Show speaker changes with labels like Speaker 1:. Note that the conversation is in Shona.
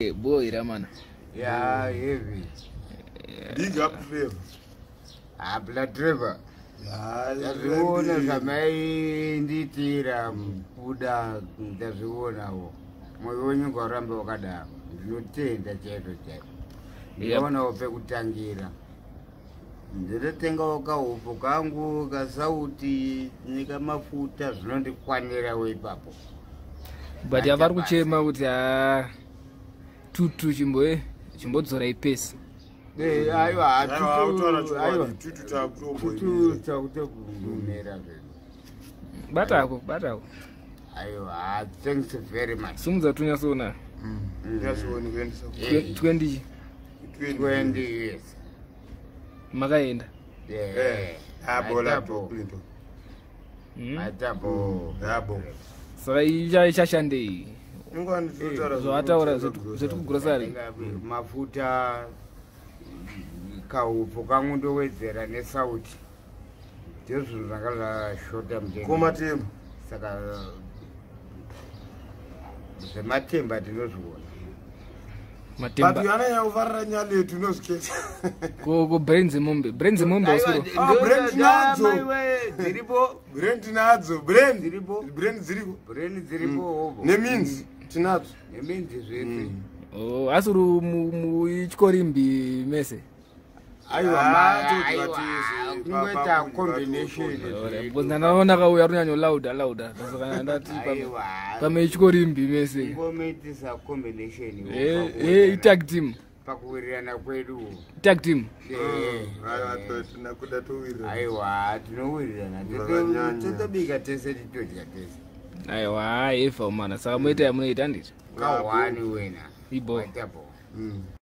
Speaker 1: Boy ramana.
Speaker 2: Yeah, heavy.
Speaker 3: Big up, Trevor.
Speaker 2: Ah, Blood Trevor. Ndazviona zvamaindiitira kuda, ndazvionawo. Mwoyo wenyu ngaurambe wakadaro. Ndinotenda chaizvo chaizvo. Ndinowonawo pekutangira. Ndinotengawo kahupu kangu, kasauti nekamafuta, zvinondikwanirawo ipapo.
Speaker 1: But yavari kuchema kuti ha, tutu chimbo chimbodzora ipesi.
Speaker 2: Aiwa,
Speaker 3: Aiwa,
Speaker 2: aiwa,
Speaker 3: tutu
Speaker 2: tutu
Speaker 3: takutomboimira.
Speaker 2: takutombomera zvedu.
Speaker 1: Batako, batako.
Speaker 2: Aiwa, thanks very much.
Speaker 1: Simudza tunyatsoona.
Speaker 3: Nyatsooni kuendesa.
Speaker 1: 20.
Speaker 2: 20 years.
Speaker 1: Makaenda.
Speaker 2: Yeah.
Speaker 3: Abo
Speaker 2: Maitabo.
Speaker 3: laptop into.
Speaker 2: Maitabo.
Speaker 3: Abo.
Speaker 1: Saka ichashandei?
Speaker 3: Ingwani tinotaura.
Speaker 1: Zvavataura zvetikugrosari.
Speaker 2: Mafuta, kaupfu kangu ndowedzera nesauti, ndizvo zvanga zvashota mutengo.
Speaker 3: Komatemba.
Speaker 2: Saka zvematemba tinozviona.
Speaker 3: But
Speaker 1: Matemba.
Speaker 3: yananya kufarira nyaletu inozviketa.
Speaker 1: Ko brain dzemombe, brain dzemombe usiro.
Speaker 3: Ah, brain tinadzo.
Speaker 2: Dziripo.
Speaker 3: Brain tinadzo, brain.
Speaker 2: Dziripo.
Speaker 3: Brain dziriko.
Speaker 2: Brain dziripo hobo.
Speaker 3: Neminzi tinadzo.
Speaker 2: Neminzi zvese.
Speaker 1: Oh, asi uri muchikorimbi mese?
Speaker 2: Aiwa.
Speaker 3: Ah, toti
Speaker 2: Aiwa,
Speaker 3: vatese,
Speaker 2: kungoita combination zvedu.
Speaker 1: Because ndanaona kauya runyanyo lauda lauda, saka ndati
Speaker 2: Aiwa.
Speaker 1: pame chikorimbi mese.
Speaker 2: Kungomitisa combination.
Speaker 1: Itag team.
Speaker 2: Pakuwirirana kwedu.
Speaker 1: Tag team.
Speaker 2: Eh,
Speaker 3: Tinakuda towirira.
Speaker 2: Aiwa, tinowirirana.
Speaker 3: Zvakanyanya.
Speaker 2: Totobika tese, titodya tese.
Speaker 1: Aiwa, efa mana, saka moita yamunoita, handiti?
Speaker 2: Kahwani wena.
Speaker 1: Ibo.
Speaker 2: Maitabo.